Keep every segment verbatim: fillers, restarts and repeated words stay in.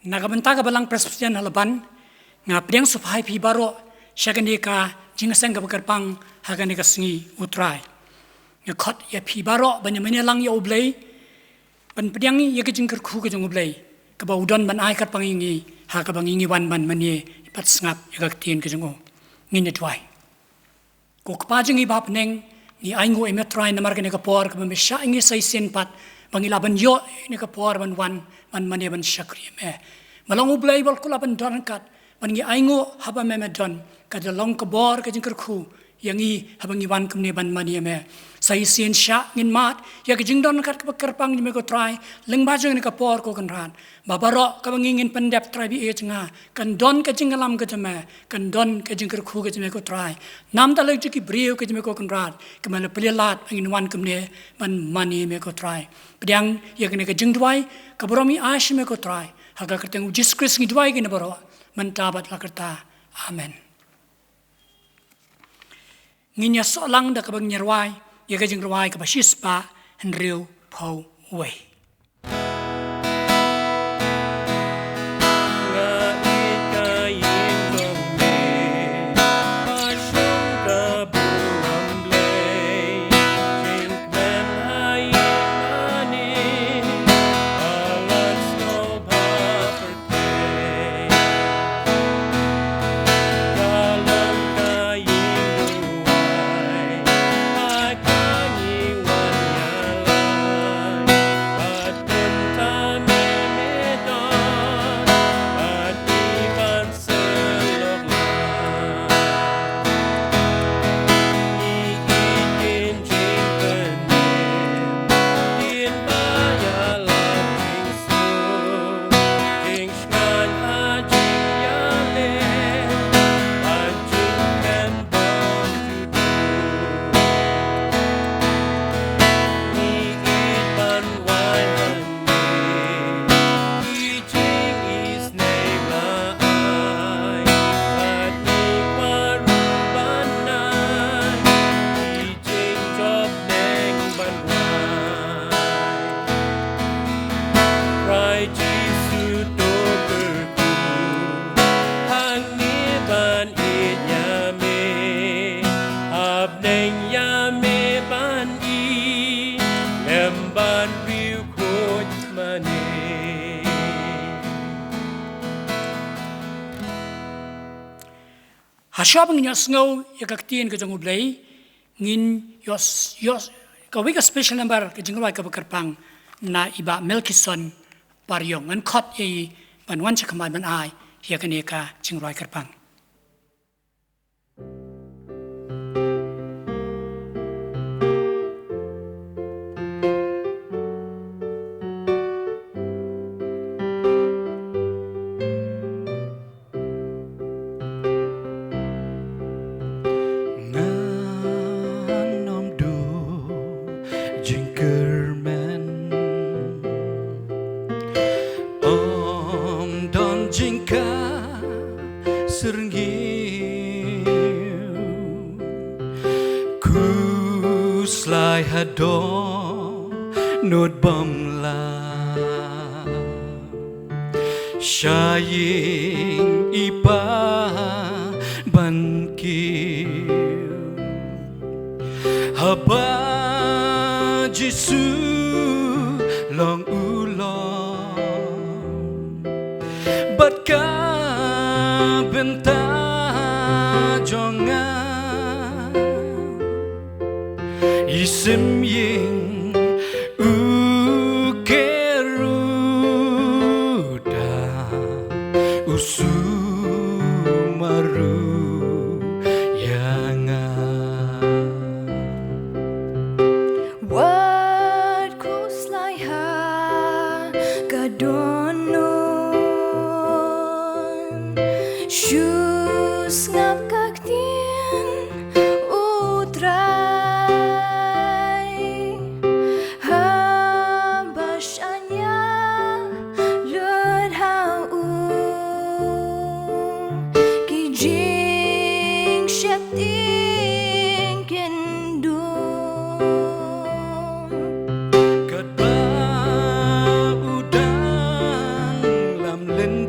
Na ka bynta ka Balang Presbyterian ha Laban, nga pdiang sngewbha ïa phi baroh sha kane ka jingïaseng kaba kyrpang ha kane ka sngi U Trai. Nga khot ïa phi baroh ban ïa mane lang ïa U Blei, ban pdiang ïa ka jingkyrkhu ka jong U Blei kaba u don ban ai kyrpang ïa ngi ha kaba ngi ngi wan ban mane bad sngap ïa ka ktien ka jong u. Ngin ïa duwai. Ko Kpa jong ngi ba ha bneng, ngi ainguh ïa me Trai namar kane ka por kaba me shah ïa ngi sa shisien pat ba ngi lah ban ïoh ïa kane ka por ban wan ban mane ban shakri ïa me. Me long U Blei ba la kular ban don ryngkat, bad ngi ainguh haba me me don, ka da long ka bor ka jingkyrkhu ïa ngi haba ngi wan kumne ban mane ïa me. Sa shisien shah ngin mad ïa ka jingdon ryngkat kaba kyrpang jong me ko Trai lyngba jong kane ka por ko Kynrad. Ba baroh kaba ngi ngin pyndep Trai ba ïeit jong nga, kan don ka jingïalam ka jong me, kan don ka jingkyrkhu ka jong me ko Trai. Namar da la jong ki briew ka jong me ko Kynrad, ka me la plie lad ba ngin wan kumne ban mane ïa me ko Trai. Pdiang ïa kane ka jingduwai ka burom ngi ai sha me ko Trai ha ka kyrteng U Jisu Khrist ngi duwai kine baroh, mynta bad la karta. Amen. Ngin ïa soh lang da kaba ngin ïa rwai ïa ka jingrwai kaba shispah hynriew phew wei. Trai Jisu to kyrkhu hangne ban ïeit ïa me, hapdeng ïa me ban ïeit lem bad riew khuid mane. Hashuwa ba ngin ïohsngew ïa ka ktien ka jong U Blei, ngin ïoh, ïoh kawei ka special number ka jingrwai kaba kyrpang na i Bah Melkison Pariong. Ngan khot ïa i ban wan sha khmat ban ai ïa kane ka jingrwai kyrpang. Ngan ym duh jingkyrmen, ym don jingkha syrngiew, khuslai ha dohnud bymlah. Sha ïing i pa ban kiew, haba Jisu long u long, bad ka bynta jong nga, i sim ïing u kyrkhu da u sumar ruh ïa nga. Wat khuslai ha ka dohnud, shu sngap ka ktien U Trai. Haba shaniah lut ha u, ki jingsheptieng kin dung. Katba u dang lam lynti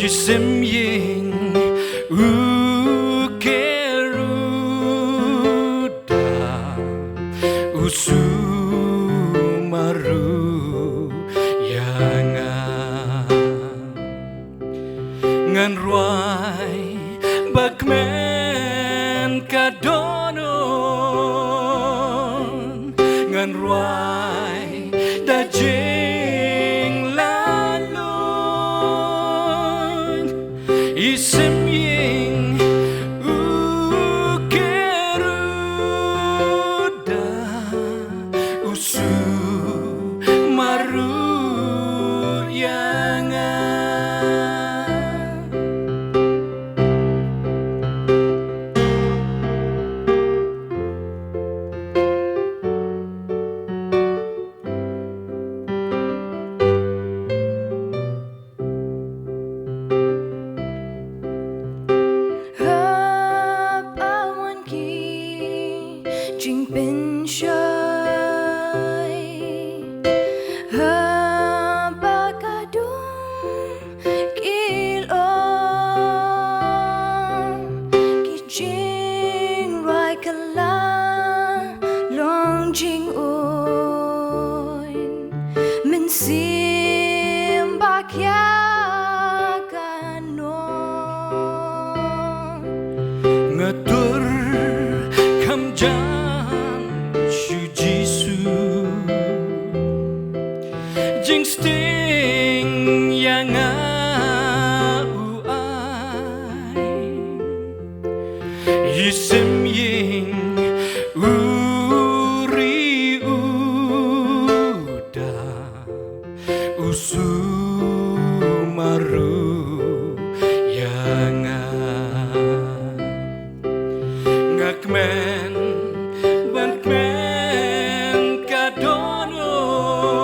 Ki sim ïing u Keruda u sumaru ïa nga. Ngan rwai ba kmen ka dohnud, ngan rwai da jinglalud. I sim ïing u Keruda u sumaru ïa nga. Haba wan ki jingpynshoi, haba ka dum ki long, ki jingrwai ka la long jingui. Mynsiem ba khia ka nong. Nga tur kham jan shu Jisu, jingsting ïa nga u ai. I sim ïing u ri u da u sumaru ïa nga. Nga kmen ban kmen ka dohnud,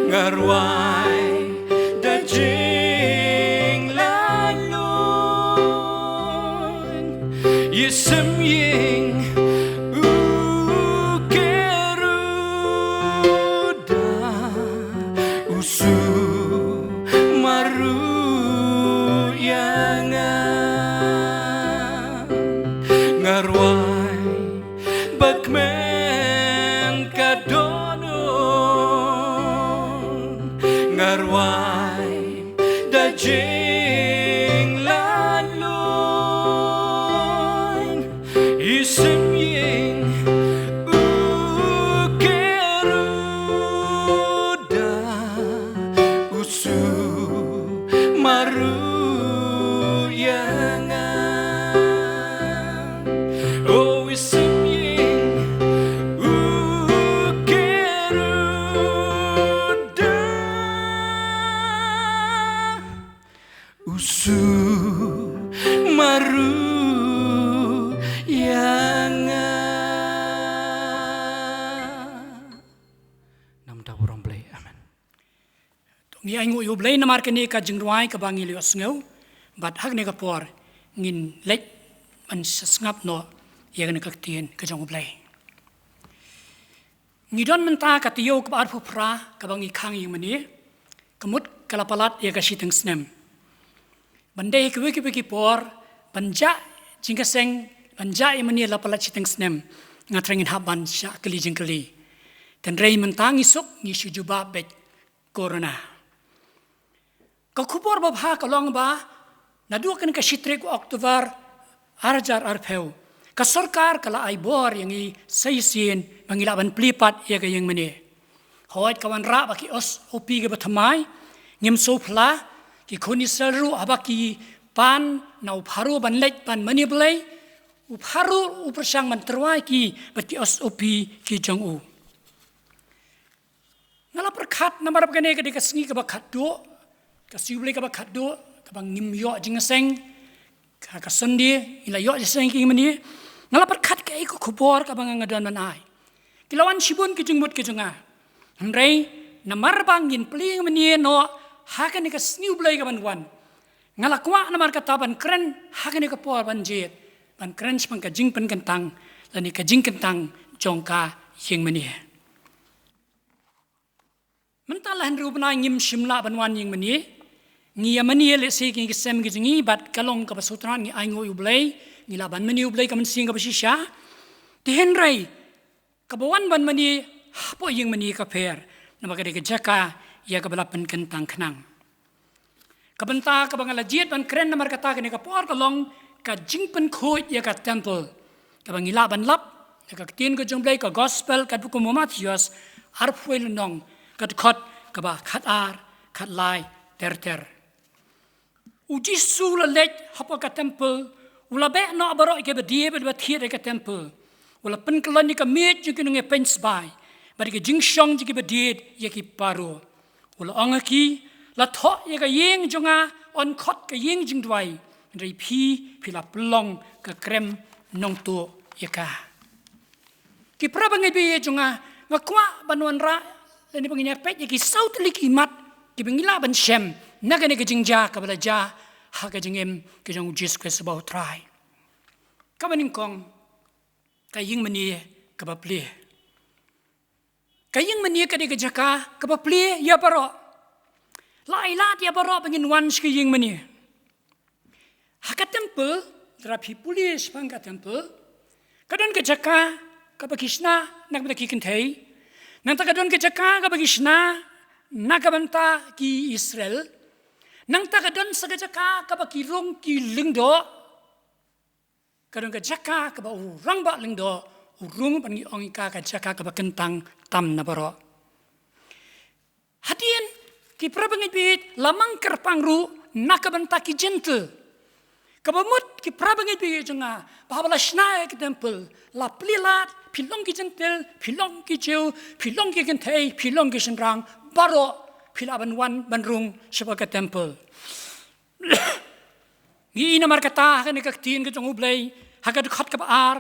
nga rwai da jinglalud. I sim ïing u Keruda u sumaru ïa nga. Nga rwai ba kmen ka dohnud, nga rwai da jinglalud. I sim ïing u Keruda u sumaru ïa nga. O i sim ïing u Keruda u sumaru ïa nga. Namar ka burom Blei. Amen. To ngi ainguh ïa u Blei namar kane ka jingrwai kaba ngi la ïohsngew, bad ha kane ka por ngin leit ban sngap noh ïa kane ka ktien ka jong u Blei. Ngi don mynta ka taïew kaba arphew phra kaba ngi khang ïa mynne, ka mut ka la palat ïa ka shiteng snem. Ban dei ha kiwei kiwei ki por ban jah jingkaseng, ban jah ïa mynne la palat shiteng snem, nga tharai ngin hap ban shah kylli jingkylli. Tangba mynta ngi suk ngi shu jubab beit corona. Ka khubor babha ka long ba naduh kane ka shi tarik u October ar hajar arphew, ka sorkar ka la ai bor ïa ngi sa shisien ba ngi lah ban plie pat ïa ka ïing mane. Hooid, ka wanrah ba ki S O P kiba thymmai ngim sngewphylla, ki khun Israel ruh haba ki pan na u Pharaoh ban leit ban mane Blei, u Pharaoh u pyrshang ban tyrwa ïa ki bad ki S O P ki jong u. Nga la pyrkhat namar ba kane ka dei ka sngi kaba khatduh, ka sngi U Blei kaba khatduh, kaba ngim ïoh jingïaseng, ka, ka Sunday ngi la ïoh jingïaseng ïa ki mynne. Nga la pyrkhat kaei ka khubor kaba nga, nga don ban ai. Ki la wan shibun ki jingmut ki jong nga. Hynrei namar ba ngin plie mynne noh ha kane ka sngi U Blei kaban wan, nga la kwah namar kata ban kren ha kane ka por ban jied, ban kren shaphang ka jingpynkyntang lane ka jingkyntang jong ka ïing mane. Mynta la hynriew bnai ngim shym lah ban wan ïing mane. Ngi ïa mane lehse ki ngi ki sem ki jong ngi bad ka long kaba sngewtynnat, ngi ainguh ïa U Blei, ngi lah ban mane ïa U Blei ka mynsiem kaba shisha. Te hynrei kaba wan ban mane hapoh ïing mane ka pher, namar ka dei ka jaka ïa kaba la pynkyntang khnang. Ka bynta kaba nga la jied ban kren namar kata kane ka por ka long ka jingpynkhuid ïa ka temple, kaba ngi lah ban lap na ka ktien ka jong U Blei, ka gospel katba kum u Mathaios arphew lynnong, ka dkhot kaba khatar, khatlai ter ter. U Jisu u la leit hapoh ka temple, u la beh noh baroh ïa kiba die bad ba thied ïa ka temple. U la pynkylla ïa ka miej jong ki nongïapeiñ sbai bad ïa ka jingshong jong kiba die ïa ki Pharao. U la ong ha ki, la thoh ïa ka ïing jong nga yn khot ka ïing jingduwai, hynrei phi, phi la pynlong ka krem nongtuh ïa ka. Ki para bangeit ba ïeit jong nga, nga kwah ban wanrah lane ba ngin ïa peit ïa ki saw tylli ki mat kiba ngi lah ban shem na kane ka jingjia kaba la jia ha ka jingim ka jong U Jisu Khrist uba U Trai. Kaba nyngkong, ka ïing mane kaba plie. Ka ïing mane ka dei ka jaka kaba plie ïa baroh. La ai lad ïa baroh ba ngin wan sha ka ïing mane. Ha ka temple, lada phi pule shaphang ka temple, ka don ka jaka kaba ki shna na ka bynta ki kynthei. Nangta ka don ka jaka kaba ki shna na ka bynta ki Israel. Nangta ka don sa ka jaka kaba ki rung ki lyngdoh. Ka don ka jaka kaba u rangbah lyngdoh u rung, bad ngi ong ïa ka ka jaka kaba kyntang tam na baroh. Hadien, ki para bangeit ba ïeit, la mang kyrpang ruh na ka bynta ki Jentil. Kaba mut, ki para bangeit ba ïeit jong nga, ba haba la shna ïa ka temple, la plie lad, phi long ki Jentil, phi long ki Jiw, phi long ki kynthei, phi long ki shynrang, baroh phi lah ban wan ban rung shapoh ka temple. Ngi i namar kata ha kane ka ktien ka jong U Blei, ha ka dkhot kaba ar,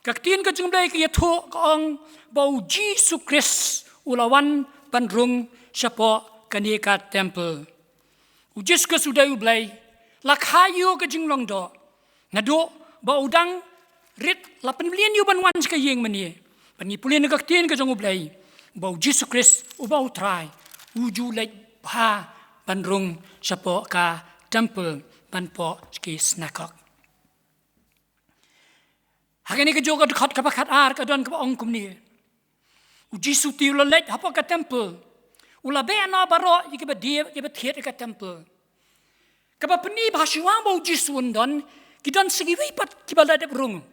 ka ktien ka jong U Blei ka ïathuh, ka ong ba U Jisu Khrist u la wan ban rung shapoh kane ka temple. U Jisu Khrist u dei U Blei, la kha ïa u ka jinglong doh, naduh ba u dang rit la pynmlien ïa u ban wan sha ka ïing mane. Bad ngi pule na ka ktien ka jong U Blei ba U Jisu Khrist uba U Trai u ju leit bha ban rung shapoh ka temple, ban poi sha ki synagog. Ha kane kajuh ka dkhot kaba khatar ka don kaba ong kumne. U Jisu te u la leit hapoh ka temple. U la beh noh baroh ïa kiba die, kiba thied ïa ka temple. Kaba pyni ba shuwa ba U Jisu un don, ki don sa kiwei pat kiba la dep rung.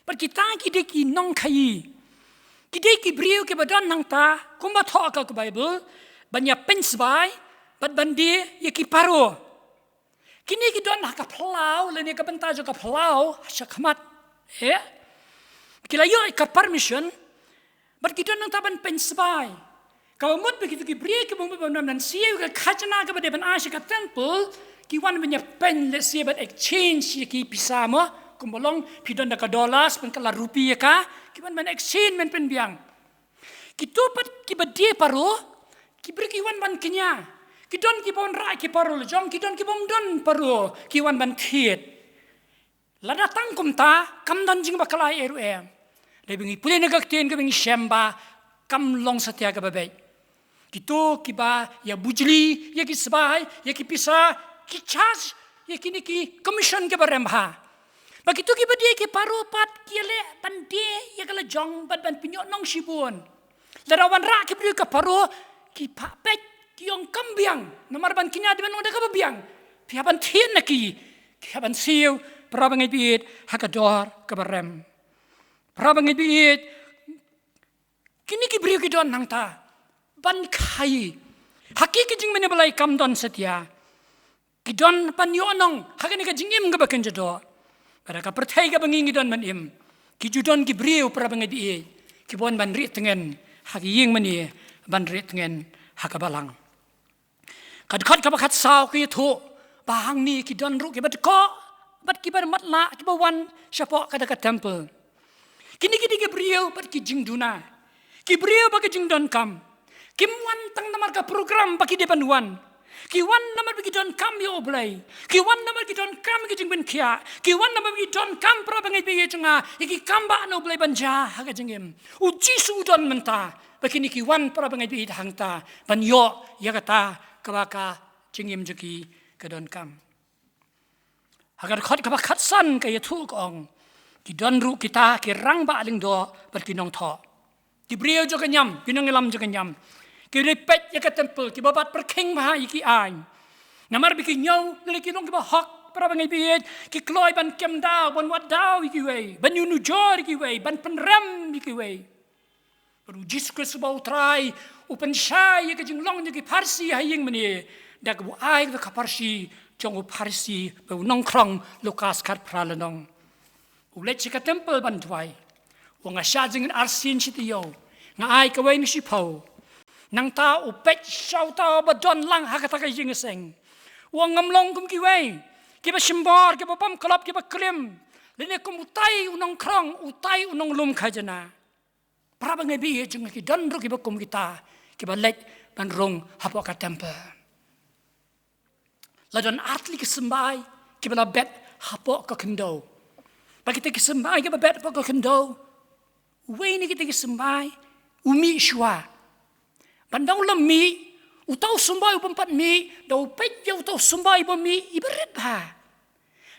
Bad kita ki dei ki nongkhaïi. Ki dei ki briew kiba don hangta, kumba thoh ka, ka Baibl, ban ïa pynshai bad ban die ïa ki Pharao. Kine ki don ha ka phyllaw, lane ka bynta jong ka phyllaw, ha shakhmat. Eh? Ki la ïoh ka permission, bad ki don nangta ban pynshai. Kaba mut ba kito ki briew kiba mut ban wan ban siew ka khajna kaba dei ban ai sha ka temple, ki wan ban ïa pyn, lehse ban exchange ïa ki pisa mo, kumba long, phi don da ka dollars, pynkylla rupi ïa ka, ki wan ban exchange ban pynbiang. Kito pat kiba die Pharao, ki briew ki wan ban kñia. Ki don kiba wanrah ïa ki Pharao la jong, ki don kibym don Pharao, ki wan ban thied. Lada tang kumta, kam don jingbakla ei ruh em. Dei ba ngi pule na ka ktien kaba ngi shem ba kam long satia kaba beit. Kito kiba ïa bujli ïa ki sbai, ïa ki pisa, ki charge ïa kine ki commission kiba rem bha. Ba kito kiba die ki Pharao pat ki ïaleh ban die ïa ka la jong bad ban pynïoh nong shibun. Lada wanrah ki briew ïa ka Pharao, ki phah peit, ki ong kam biang. Namar ban kñia dei ban long da kaba biang. Phi hap ban thied na ki, ki hap ban siew, para bangeit ba ïeit, ha ka dor kaba rem. Para bangeit ba ïeit, kine ki briew ki don hangta ban khaïi. Ha ki ki jingmane ba lai kam don satia. Ki don ban ïoh nong ha kane ka jingim kaba kynja doh. Bad ha ka pyrthei kaba ngi ngi don ban im, ki ju don ki briew, para bangeit ba ïeit, kiba wan ban rieh tngen ha ka ïing mane, ban rieh tngen ha ka balang. Ka dkhot kaba khatsaw ka ïathuh ba hangne ki don ruh kiba dkoh bad kiba matlah, kiba wan shapoh kata ka temple. Kine ki dei ki briew bad ki jingduna. Ki briew bad ki jingdonkam. Kim wan tang namar ka program ba ki dei ban wan. Ki wan namar ba ki donkam ïa U Blei. Ki wan namar ki donkam ïa ka jingpynkhiah. Ki wan namar ba ki donkam, para bangeit ba ïeit jong nga, ïa ki kam ba U Blei ban jia ha ka jingim. U Jisu u don mynta. Ba kine ki wan, para bangeit ba ïeit, hangta ban ïoh ïa kata kaba ka jingim jong ki ka donkam. Ha ka dkhot kaba khatsan ka ïathuh ka ong, ki don ruh kita ki rangbah lyngdoh bad ki nongthoh, ki briew jong ka niam, ki nongïalam jong ka niam, ki dei peit ïa ka temple, kiba bat pyrkhing bha ïa ki aiñ. Namar ba ki ñiew lei ki long kiba hok, para bangeit baieit, ki kloi ban kem daw, ban wad daw ïa kiwei, ban ïanujor ïa kiwei, ban pynrem ïa kiwei. Bad u Jisu Khrist uba u Trai u pynshai ïa ka jinglong jong ki pharshi ha ïing mane da kaba u ai ka pharshi jong u pharshi bad u nongkhrong. Lukas khatphra lynnong. U leit sha ka temple ban duwai. U ong, nga shah jingin arsien shi taïew, nga ai kawei na shiphew. Nangta u peit sha uta uba don lang ha kata ka ïing seng. U ong, ngam long kum kiwei, kiba shimbor, kiba bam klop, kiba klim, lane kum utai u nongkhrong, utai u nonglum khajna. Para bangeit baieit jong nga, ki don ruh kiba kum kita, kiba leit ban rung hapoh ka temple. La don ar tylli ki symbai kiba la bet hapoh ka khyndew. Bad kita ki symbai kiba bet hapoh ka khyndew, uwei na kita ki symbai u mih shuwa. Bad ynda u la mih, uta u symbai u bym pat mih, da u peit ïa uta u symbai uba mih, iba rit bha.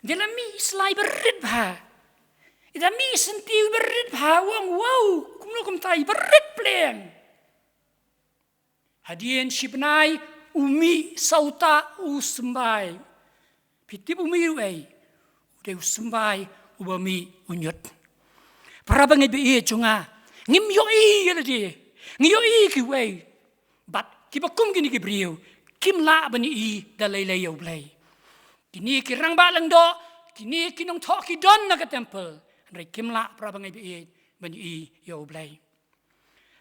Da la mih i sla iba rit bha. Da mih i syntiew iba rit bha, u ong, wow, kumno kumta iba rit pleng. Hadien shi bnai u mih sa uta u symbai. Phi tip u mih ruh ei, u dei u symbai uba mih u ñiut. Para bangeit baieit jong nga, ngim ïohi ïa lade, ngi ïohi kiwei. Bad kiba kum kine ki briew kim lah ban ïohi da lei lei ïa U Blei. Kine ki rangbah lyngdoh, kine ki nongthoh ki don na ka temple, hynrei kim lah, para bangeit baieit, ban ïohi ïa U Blei.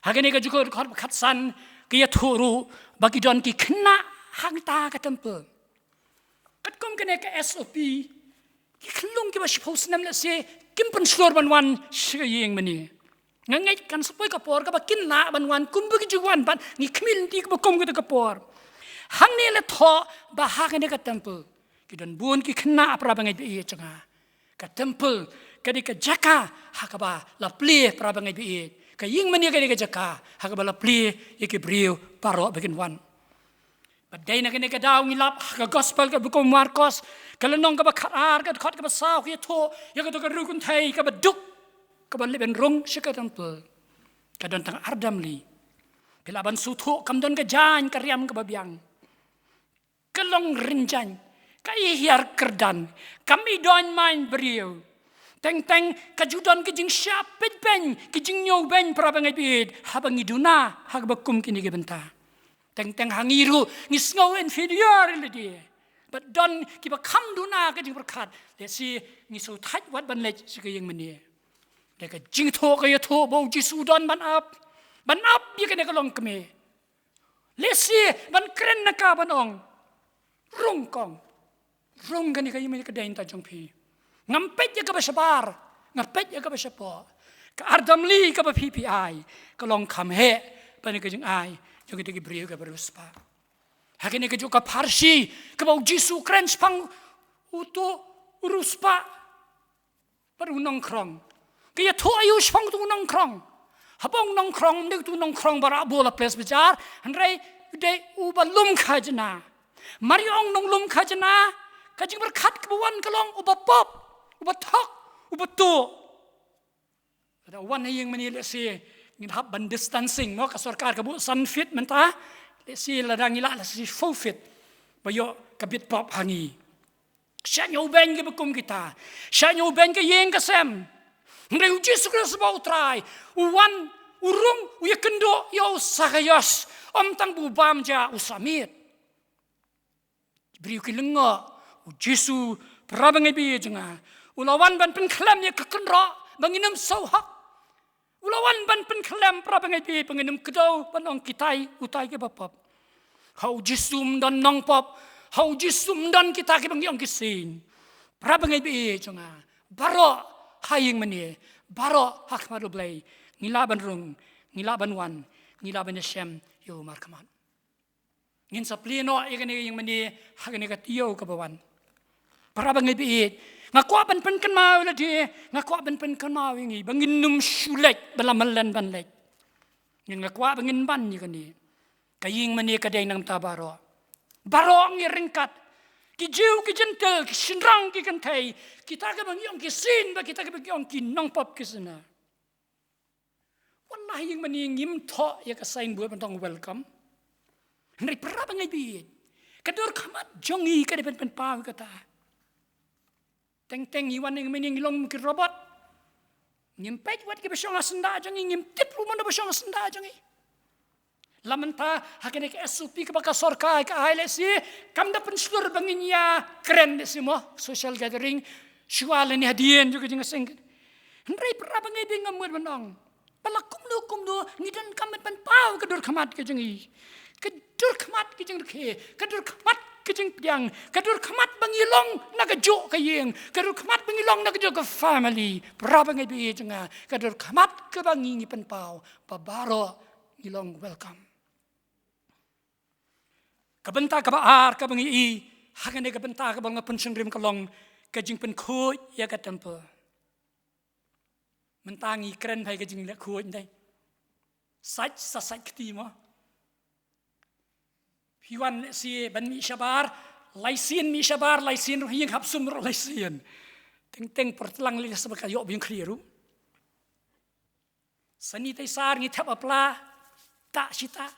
Ha kane ka jingkyrkhu khatsan ka ïathuh ruh ba ki don ki khynnah hangta ka temple. Katkum kane ka S O P, ki khynnah kiba shiphew snem lehse kim pynshlur ban wan sha ka ïing mane. Nga ngeit kan sa poi ka por kaba kin lah ban wan kumba ki ju wan, bad ngi khmih lynti kaba kum kata ka por. Hangne la thoh ba ha kane ka temple ki don bun ki khynnah, para bangeit baieit jong nga. Ka temple ka dei ka jaka ha kaba la plie, para bangeit baieit. Ka ïing mane ka dei ka jaka ha kaba la plie ïa ki briew baroh ba kin wan. Bad dei na kane ka daw ngi lap ha ka gospel kaba kum u Markos, ka lynnong kaba khatar, ka dkhot kaba saw, ka ïathuh ïa kata ka riewkynthei kaba duk, kaba leit ban rung sha ka temple. Ka don tang ar damli. Phi lah ban sngewthuh, kam don ka jaiñ ka riam kaba biang. Ka long rynjaiñ, ka i hiar kyrdan, kam i doiñ maiñ briew. Teng teng ka ju don ka jingshah peit beiñ, ka jingñiew beiñ, para bangeit baieit, haba ngi duna ha kaba kum kine ki bynta. Teng teng ha ngi ruh ngi sngew inferior ïa lade. Bad don kiba kham duna ka jingpyrkhat, lehse ngi sngewthait wat ban leit sha ka ïing mane. Da ka jingthoh ka ïathuh ba U Jisu u don ban ap, ban ap ïa kane ka longkmie. Lehse ban kren na ka ban ong, rung kong, rung kane ka ïing mane, ka dei nta jong phi. Ngam peit ïa kaba shabar, nga peit ïa kaba shapoh. Ka ar damli kaba phi phi ai ka long kham heh ban ïa ka jingai jong kita ki briew kiba riewspah. Ha kane kajuh ka pharshi kaba U Jisu u kren shaphang uto u riewspah bad u nongkhrong. Ka ïathuh aïu shaphang uto u nongkhrong? Haba ong nongkhrong, ym dei uto u nongkhrong ba rah bor la ples bajar, hynrei u dei uba lum khajna. Mar ïa ong nonglum khajna, ka jingpyrkhat kaba wan ka long uba pop, uba thok, uba tuh. Lada wan ha ïing mane lehse ngin hap ban distancing, mo, ka sorkar ka buh san feet mynta, lehse lada ngi lah lehse four feet ba ïoh ka bit pop ha ngi. Shah ñiewbeiñ kiba kum kita. Shah ñiewbeiñ ka ïing ka sem. Hynrei U Jisu Khrist uba u Trai u wan, u rung, u ïakynduh ïa u Sakaios. Ym tang ba u bam ja, u sah miet. Briew ki lyngngoh, U Jisu, para bangeit baieit jong nga, u la wan ban pynkhlem ïa ka kynroh ba ngin ym sngewhok. U la wan ban pynkhlem, para bangeit baieit, ba ngin ym kdew ban ong kitai utai kiba pop. Ha U Jisu ym don nongpop, ha U Jisu ym don kita kiba ngi ong ki seng. Para bangeit baieit jong nga, baroh ha ïing mane, baroh ha khmat U Blei, ngi lah ban rung, ngi lah ban wan, ngi lah ban ïashem ïa u markhmat. Ngin sa plie noh ïa kane ka ïing mane ha kane ka taïew kaba wan. Para bangeit baieit, nga kwah ban pynkynmaw ïa lade, nga kwah ban pynkynmaw ïa ngi ba ngin ym shu leit ba la mlien ban leit. Ngin, nga kwah ba ngin ban ïa kane. Ka ïing mane ka dei na ka bynta baroh. Baroh ngi ryngkat. Ki Jiw, ki Jentil, ki shynrang, ki kynthei, kita kiba ngi ong ki saint bad kita kiba ngi ong ki nongpop, ki sinner. Wat la ha ïing mane ngim thoh ïa ka signboard ban ong welcome. Hynrei para bangeit baieit, ka dur khmat jong ngi ka dei ban pynpaw ïa kata. Teng teng ngi wan ïing mane ngi long ki robot. Ngim peit wat kiba shong ha syndah jong ngi, ngim tip ruh mano ba shong ha syndah jong ngi. La mynta ha kane ka S O P kaba ka sorkar ka ai lehse, kam da pynshlur ba ngin ïa kren lehse mo, social gathering, shuwa lane hadien jong ka jingïaseng. Hynrei para bangeit baieit, nga mut ban ong ba la kumno kumno ngi donkam ban pynpaw ka dur khmat ka jong ngi. Ka dur khmat ka jingrakhe, ka dur khmat ka jingpdiang, ka dur khmat ba ngi long na kajuh ka ïing, ka dur khmat ba ngi long na kajuh ka family. Para bangeit baieit jong nga, ka dur khmat kaba ngi, ngi pynpaw ba baroh ngi long welcome. Ka bynta kaba ar kaba ngi ïohi ha kane ka bynta kaba long ka pynshongrim ka long ka jingpynkhuid ïa ka temple. Mynta ngi kren bha ïa ka jingleh khuid, ym dei? Sait sa sait kti mo. Phi wan lehse ban mih shabar, lai sien mih shabar, lai sien ruh ha ïing, hap sum ruh lai sien. Teng teng por tlang lei sa ba ka ïoh ba ïeng khlieh ruh. Sanitizer ngi thep ha pla, tah shi tah.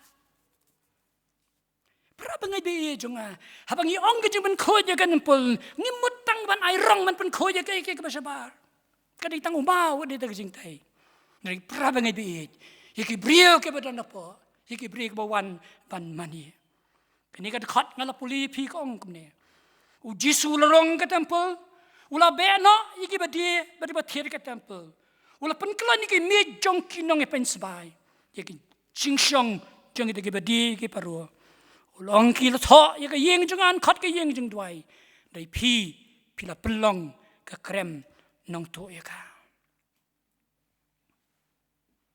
Para bangeit baieit jong nga, haba ngi ong ka jingpynkhuid ïa ka temple, ngim mut tang ban ai rong ban pynkhuid ïa kaei kaei kaba shabar. Ka dei tang u maw, ka dei tang ka jingtei. Hynrei para bangeit baieit, ïa ki briew kiba don hapoh, ïa ki briew kiba wan ban mane. Kane ka dkhot nga la pule ïa phi ka ong kumne. U Jisu u la rong ka temple, u la beh noh ïa kiba die bad kiba thied ka temple. U la pynkyllon ïa ki miej jong ki nongïapeiñ sbai, ïa ki jingshong jong kita kiba die, ki para. U la ong, ki la thoh ïa ka ïing jong nga yn khot ka ïing jingduwai. Hynrei phi, phi la pynlong ka krem nongtuh ïa ka.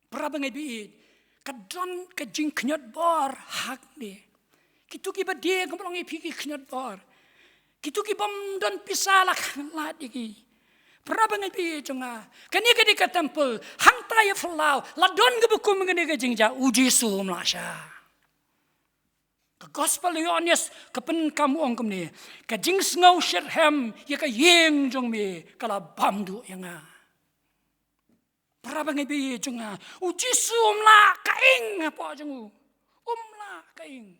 Para bangeit baieit, ka don ka jingkhñiot bor hangne. Kito kiba die, kumba ong ïa phi, ki khñiot bor. Kito ki bym don pisa la khanglad ïa ki. Para bangeit baieit jong nga, kane ka dei ka temple. Hangta ïa phyllaw la don kaba kum kane ka jingjia, u Jisu um lah shah. Ka gospel u Ïoannis ka pyndonkam, u ong kumne, ka jingsngew shitrhem ïa ka ïing jong me ka la bam duh ïa nga. Para bangeit baieit jong nga, u Jisu um lah ka ing hapoh jong u. Um lah ka ing.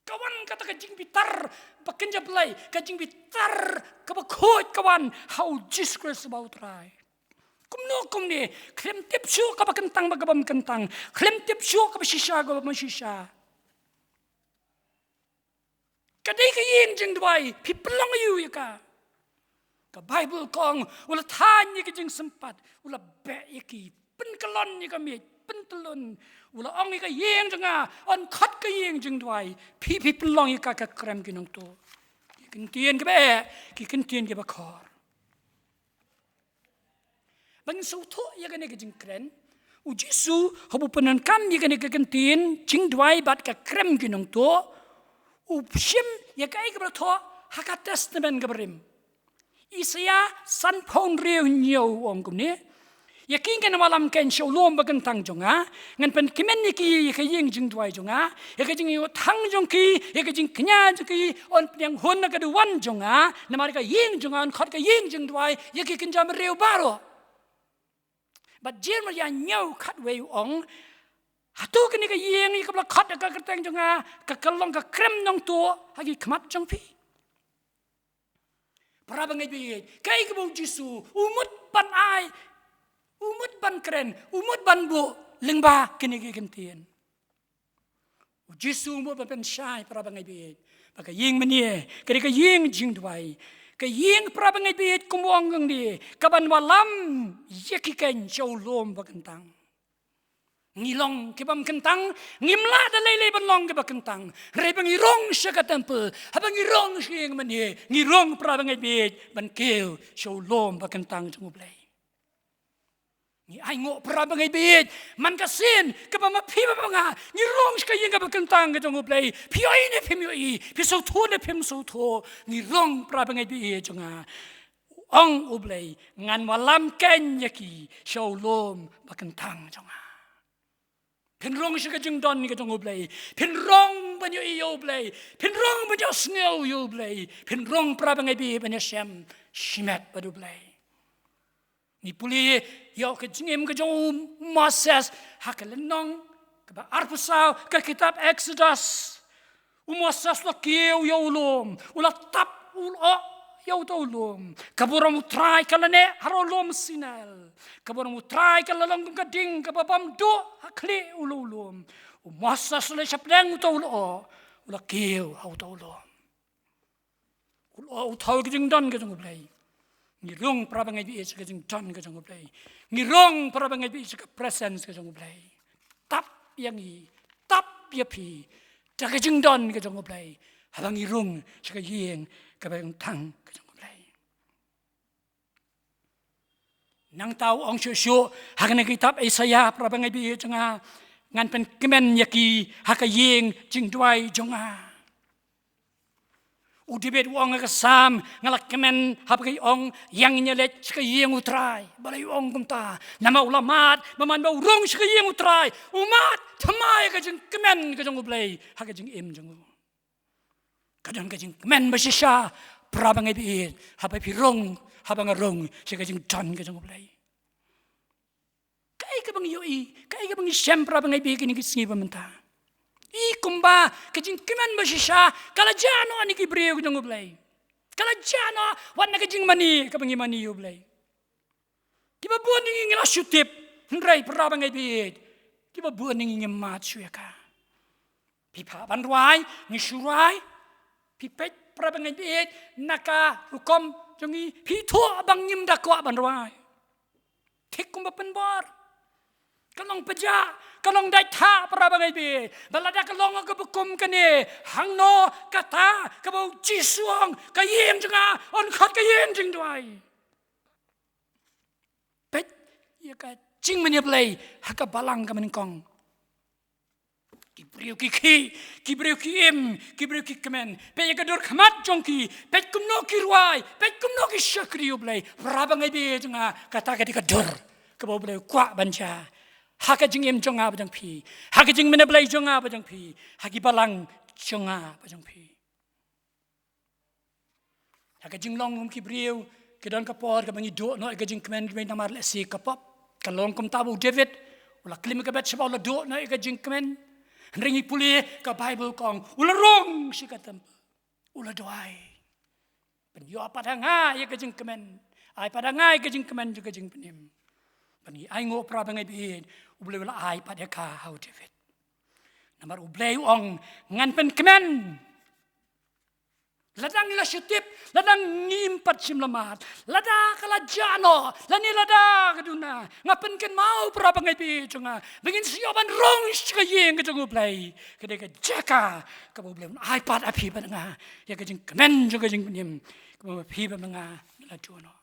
Ka wan kata ka jingbitar ba kynja Blei, ka jingbitar kaba khuid ka wan ha u Jisu Khrist uba u Trai. Kumno kumne, khlem tip shuh kaba kyntang bad kaba ym kyntang, khlem tip shuh kaba shisha kaba ym shisha. Ka dei ka ïing jingduwai, phi pynlong aïu ïa ka? Ka Baibl ka ong, u la thaiñ ïa ki jingsympat, u la beh ïa ki, pynkyllon ïa ka miej, pynkyllon. U la ong ïa ka ïing jong nga yn khot ka ïing jingduwai. Phi, phi pynlong ïa ka ka krem ki nongtuh. Ki ktien kiba eh, ki ktien kiba khor. Ban sngewthuh ïa kane ka jingkren, u Jisu haba u pyndonkam ïa kane ka ktien jingduwai bad ka krem ki nongtuh, u shim ïa kaei kaba la thoh ha ka Testament kaba rim. Isaïah sanphew hynriew hynñiew u ong kumne: Ïa ki ngan wallam keiñ sha u lum ba kyntang jong nga, ngan pynkmen ïa ki ïa ka ïing jingduwai jong nga, ïa ka jingïohtang jong ki, ïa ka jingkñia jong ki yn pdiang hun na ka duwan jong nga, namar ka ïing jong nga yn khot ka ïing jingduwai ïa ki kynja briew baroh. Bad Jeremaïah hynñiew khatwei u ong: Hato kane ka ïing ïa kaba la khot da ka kyrteng jong nga ka, ka long ka krem nongtuh ha ki khmat jong phi? Para bangeit baieit, kaei kaba u Jisu u mut ban ai, u mut ban kren, u mut ban buh lyngba kine ki ktien. U Jisu u mut ban pynshai, para bangeit baieit, ba ka ïing mane ka dei ka ïing jingduwai. Ka ïing, para bangeit baieit, kumba ong hangne, kaban wallam ïa ki keiñ sha u lum ba kyntang. Ngi long ki bym kyntang, ngim lah da lei lei ban long ki ba kyntang. Hynrei ba ngi rung sha ka temple, haba ngi rung sha ïing mane, ngi rung, para bangeit baieit, ban kiew sha u lum ba kyntang jong U Blei. Ngi ainguh, para bangeit baieit, man ka sien kaba ma phi ma nga ngi rung sha ka ïing kaba kyntang ka jong U Blei. Phi ïohi ne phim ïohi, phi sngewthuh ne phim sngewthuh, ngi rung, para bangeit baieit jong nga. Ong U Blei, ngan wallam keiñ ïa ki sha u lum ba kyntang jong nga. Phin rung sha ka jingdon ka jong U Blei. Phin rung ban ïohi ïa U Blei, phin rung ban ïohsngew ïa U Blei, phin rung para bangeit ban ïashem shimet bad U Blei. Ngi pule ïa ka jingim ka jong u Moses ha ka lynnong kaba arphew saw ka kitab Exodus. U Moses u la kiew ïa u lum, u la tap u lyoh ïa uto u lum. Ka burom U Trai ka la neh ha u lum Sinai. Ka burom U Trai ka la long kum ka ding kaba bam duh ha khlieh uto u lum. U Moses u la shapdeng uto u lyoh, u la kiew ha uto u lum. U lyoh u thaw ïa ka jingdon ka jong U Blei. Ngi rung para bangeit sha ka jingdon ka jong U Blei. Ngi rung para bangeit sha ka presence ka jong U Blei. Tap ïa ngi, tap ïa phi da ka jingdon ka jong U Blei, haba ngi rung sha ka ïing kaba ïong tang ka jong U Blei. Nangta u ong shuh shuh ha kane ka kitab Isaiah, para bangeit jong nga, ngan pynkmen ïa ki ha ka ïing jingduwai jong nga. U David u ong ha ka Salm, nga la kmen haba ki ong, ïa ngin ïaleit sha ka ïing U Trai. Balei u ong kumta? Namar u la mad ba man ba u rung sha ka ïing U Trai, u mad thymmai ka jingkmen ka jong U Blei ha ka jingim jong u. Ka don ka jingkmen ba shisha, para bangeit, haba phi rung, haba nga rung sha ka jingdon ka jong U Blei. Kaei kaba ngi ïohi, kaei kaba ngi shem, para bangeit, kine ki sngi ba mynta? I kumba ka jingkmen ba shisha ka la jah noh na ki briew ka jong U Blei. Ka la jah noh wat na ka jingmane kaba ngi mane ïa U Blei. Kiba bun na ngi ngi la shu tip, hynrei para bangeit, kiba bun na ngi ngim mad shuh ïa ka. Phi phah ban rwai, ngi shu rwai. Phi peit, para bangeit, na ka rukom jong ngi, phi ithuh ba ngim da kwah ban rwai. Thik kumba pynbor. Ka long pajah, ka long dait thah, para bangeit. Ba lada ka long kaba kum kane, hangno kata kaba U Jisu u ong, ka ïing jong nga yn khot ka ïing jingduwai. Peit ïa ka jingmane Blei ha ka balang kaba nyngkong. Ki briew ki khih, ki briew ki im, ki briew ki kmen. Peit ïa ka dur khmat jong ki, peit kumno ki rwai, peit kumno ki shakri ïa U Blei. Para bangeit jong nga, kata ka dei ka dur kaba U Blei u kwah ban jia ha ka jingim jong nga bad jong phi, ha ka jingmane Blei jong nga bad jong phi, ha ki balang jong nga bad jong phi. Ha ka jinglong kum ki briew, ki don ka por kaba ngi duh noh ïa ka jingkmen, namar lehse ka pop. Ka long kumta ba u David u la klim ïa ka Bathsheba, u la duh noh ïa ka jingkmen. Hynrei ngi pule ka Baibl ka ong, u la rung sha ka templ, u la duwai. Pynïoh pat ha nga ïa ka jingkmen, ai pat ha nga ïa ka jingkmen jong ka jingpynim. Ba ngi ainguh, para bangeit, U Blei u la ai pat ïa ka ha u David. Namar U Blei u ong, ngan pynkmen. Lada ngi la shu tip, lada ngim pat shim la mad, lada ka la jah noh, lane lada ka duna, nga pynkynmaw, para bangeit jong nga, ba ngin sa ïoh ban rung sha ka ïing ka jong U Blei. Ka dei ka jaka kaba U Blei un ai pat ha phi bad nga ïa ka jingkmen jong ka jingpynim, kaba phi bad nga ngi la duh noh.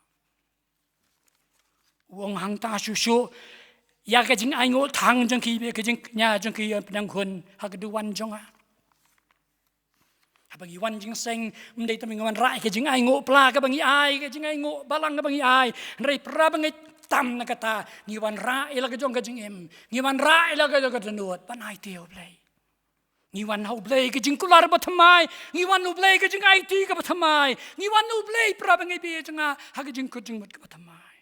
U ong hangta shuh shuh ïa ka jingainguh thang jong ki, ba ka jingkñia jong ki yn pdiang hun ha ka duwan jong nga. Haba ngi wan jingïaseng, ym dei tang ba ngi wanrah ïa ka jingainguh pla kaba ngi ai, ka jingainguh balang kaba ngi ai, hynrei, para bangeit, tam na kata, ngi wanrah ïa la ka jong ka jingim, ngi wanrah ïa la ka jong ka dohnud ban aiti ïa U Blei. Ngi wan ha U Blei ka jingkular ba thymmai, ngi wan ha U Blei ka jingaiti kaba thymmai, ngi wan ha U Blei, para bangeit jong nga, ha ka jingkut jingmut kaba thymmai.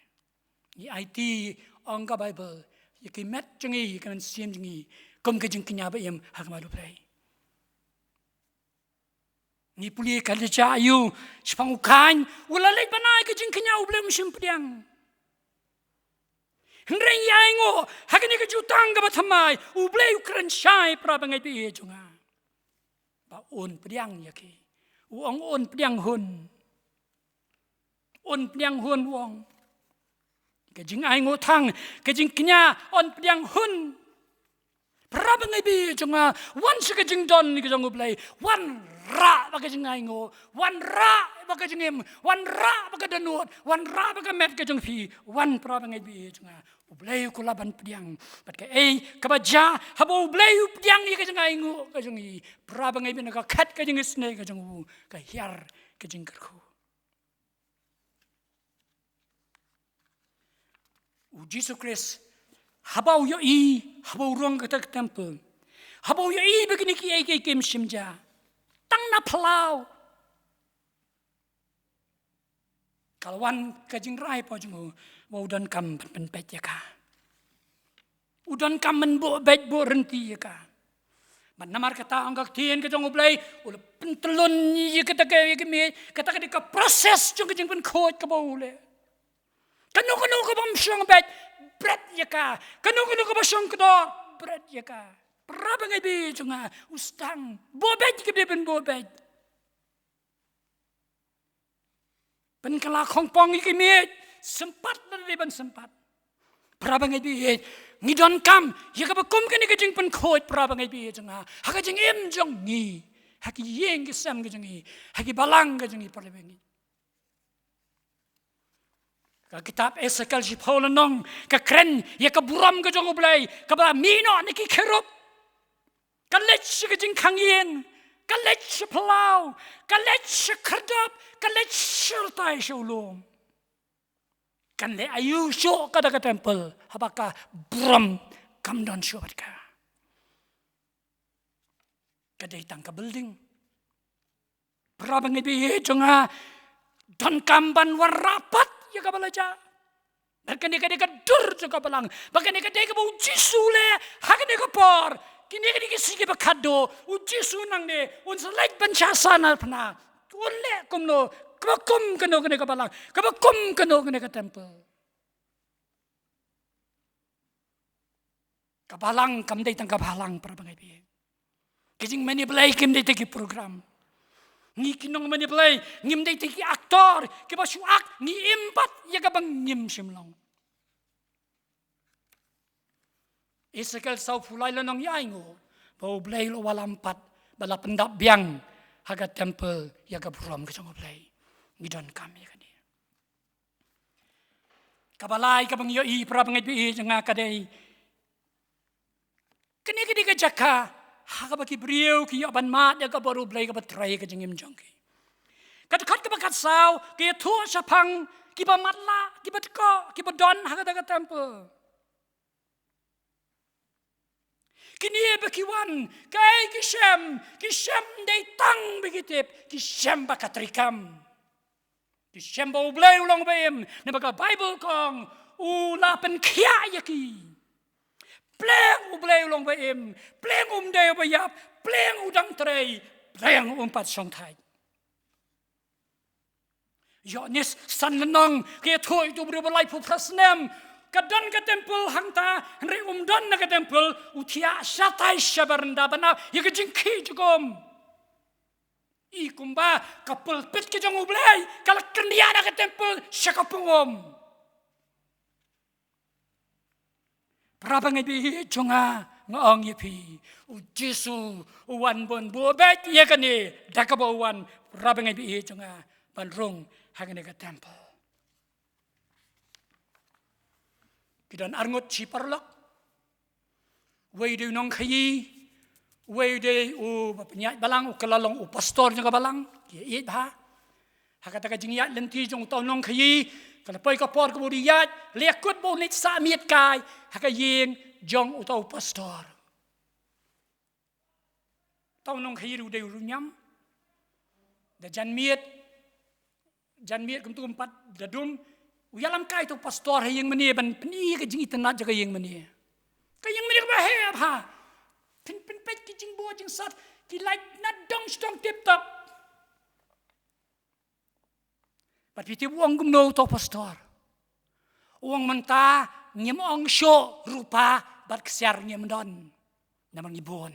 Ngi aiti, ong ka Baibl, ïa ki met jong ngi, ïa ka mynsiem jong ngi, kum ka jingkñia ba im ha khmat U Blei. Ngi pule ka Elijah, ïa u shaphang u Kain, u la leit ban ai ka jingkñia, U Blei um shym pdiang. Hynrei ngi ainguh ha kane ka jutang kaba thymmai, U Blei u kren shai, para bangeit jong nga, ba un pdiang ïa ki. U ong un pdiang hun. Un pdiang hun, u ong. Ka jingainguh thang, ka jingkñia, un pdiang hun. Para bangeit jong nga, wan sha ka jingdon ka jong U Blei, wanrah bad ka jingainguh, wanrah bad ka jingim, wanrah bad ka dohnud, wanrah bad ka met ka jong phi, wan, para bangeit jong nga. U Blei u kular ban pdiang. Bad kaei kaba jia haba U Blei u pdiang ïa ka jingainguh ka jong ngi? Para bangeit, na ka khet ka jingisynei ka jong u, ka hiar ka jingkyrkhu. U Jisu Khrist, haba u ïohi, haba u rung kata ka templ, Haba u ïohi ba kine kiei kiei kim shim ja, tang na phyllaw, ka la wan ka jingrai hapoh jong u ba u donkam ban pynpeit ïa ka. U donkam ban buh beit buh rynti ïa ka. Bad namar kata, ong ka ktien ka jong U Blei, u la pyntlun ïa kata ka, ïa ka miej, kata ka dei ka process jong ka jingpynkhuid kaba u leh. Kano kano kaba ym shong beit, bret ïa ka. Kano kano kaba shong kdor, bret ïa ka. Para bangeit ba ïeit jong nga, u sdang, buh beit ïa kaba dei ban buh beit. Pynkylla khongpong ïa ka miej, sympat lada dei ban sympat. Para bangeit ba ïeit, ngi donkam ïa kaba kum kane ka jingpynkhuid, para bangeit ba ïeit jong nga, ha ka jingim jong ngi, ha ki ïing ki sem ka jong ngi, ha ki balang ka jong ngi, para bangeit. Ka kitab Esekiel shiphew lynnong ka kren ïa ka burom ka jong U Blei kaba mih noh na ki kherub. Ka leit sha ka jingkhang ïing, ka leit sha phyllaw, ka leit sha khyrdop, ka leit sha lynti sha u lum. Kan leh aïu shuh kata ka temple haba ka burom kam don shuh bad ka. Ka dei tang ka building. Para bangeit ba ïeit jong nga, donkam ban wanrah pat ïa kaba la jia. Bad kane ka dei ka dur jong ka balang. Bad kane ka dei kaba U Jisu u leh ha kane ka por. Kine ka dei ki sngi kiba khatduh. U Jisu nangne un sa leit ban shah sahnarphna. Un leh kumno, kaba kum kano kane ka balang, kaba kum kano kane ka temple. Ka balang kam dei tang ka balang, para bangeit ba ïeit. Ki jingmane Blei kim dei tang ki program. Ngi ki nongmane Blei ngim dei tang ki aktor kiba shu ak, ngi im pat ïa kaba ngim shym long. Esekiel sawphew lai lynnong ïa ainguh ba U Blei u la wallam pat, ba la pyndap biang ha ka temple ïa ka burom ka jong U Blei. Ngi donkam ïa kane. Kaba lai kaba ngi ïohi, para bangeit ba ïeit jong nga, ka dei, kane ka dei ka jaka ha kaba ki briew ki ïoh ban mad ïa ka bor U Blei kaba trei ha ka jingim jong ki. Ka dkhot kaba khatsaw ka ïathuh shaphang kiba matlah, kiba tkoh, kiba don ha kata ka temple. Kine ba ki wan, kaei ki shem? Ki shem dei tang ba ki tip, ki shem ba ka treikam. Ki shem ba U Blei u long ba im, namar ka Baibl ka ong, u la pynkhiah ïa ki. Pleng U Blei u long ba im, pleng um dei uba ïap, pleng u dang trei, pleng um pat shongthait. Ïoannis san lynnong ka ïathuh ïa uto u briew ba laiphew phra snem. Ka don ka temple hangta, hynrei um don na ka temple, u thiah shatai sha baranda ban ap ïa ka jingkhih jong um. I kumba ka pulpit ka jong U Blei ka la kyndiah na ka temple sha ka pung um. Para bangeit ba ïeit jong nga, nga ong ïa phi, U Jisu u wan ban buh beit ïa kane da kaba u wan, para bangeit ba ïeit jong nga, ban rung ha kane ka temple. Ki don arngut shi paralok. Uwei u dei u nongkhaïi, uwei u dei uba pynïaid balang, u kylla long u pastor jong ka balang, ki ïeit bha. Ha kata ka jingïaid lynti jong uta u nongkhaïi, ka la poi ka por kaba u dei ïaid, la ïakut ba u leit sah miet kai ha ka ïing jong uta u pastor. Uta u nongkhaïi u dei u riewniam. Da jan miet, jan miet kumta um pat da dum, u ïalam kai uta u pastor ha ïing mane ban pyni ka jingitynnad jong ka ïing mane. Ka ïing mane kaba heh bha. Pyn, pynpeit ki jingbor jingsat, ki light nadong shitong tip top. Bad phi tip u ong kumno uta u pastor? U ong, mynta ngim ong shuh, rupa bad ksiar ngim don, namar ngi bun.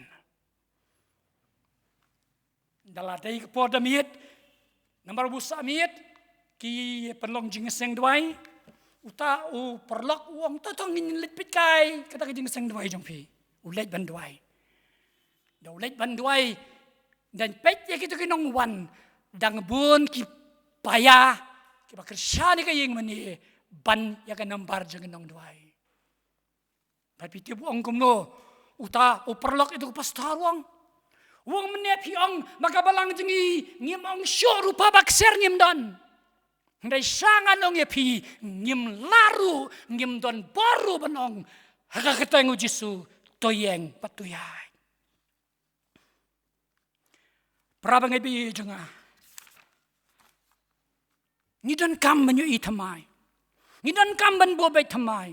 Da la dei ka por da miet, namar u sah miet, ki pynlong jingïaseng duwai. Uta u paralok u ong, to to ngin leit peit kai kata ka jingïaseng duwai jong phi. U leit ban duwai. Da u leit ban duwai, da peit ïa kito ki nongwan, dang bun ki paia kiba kyrshan ïa ka ïing mane ban ïa ka nambar jong ki nongduwai. Bad phi tip u ong kumno uta u paralok, ïa uta u pastor u ong. U ong, mynne phi ong ba ka balang jong ngi ngim ong shuh, rupa bad ksiar ngim don. Hynrei sha ngan ong ïa phi, ngim lah ruh, ngim don bor ruh ban ong ha ka kyrteng U Jisu, to ïeng bad to ïaid. Para bangeit baieit jong nga, ngi donkam ban ïohi thymmai. Ngi donkam ban buh beit thymmai.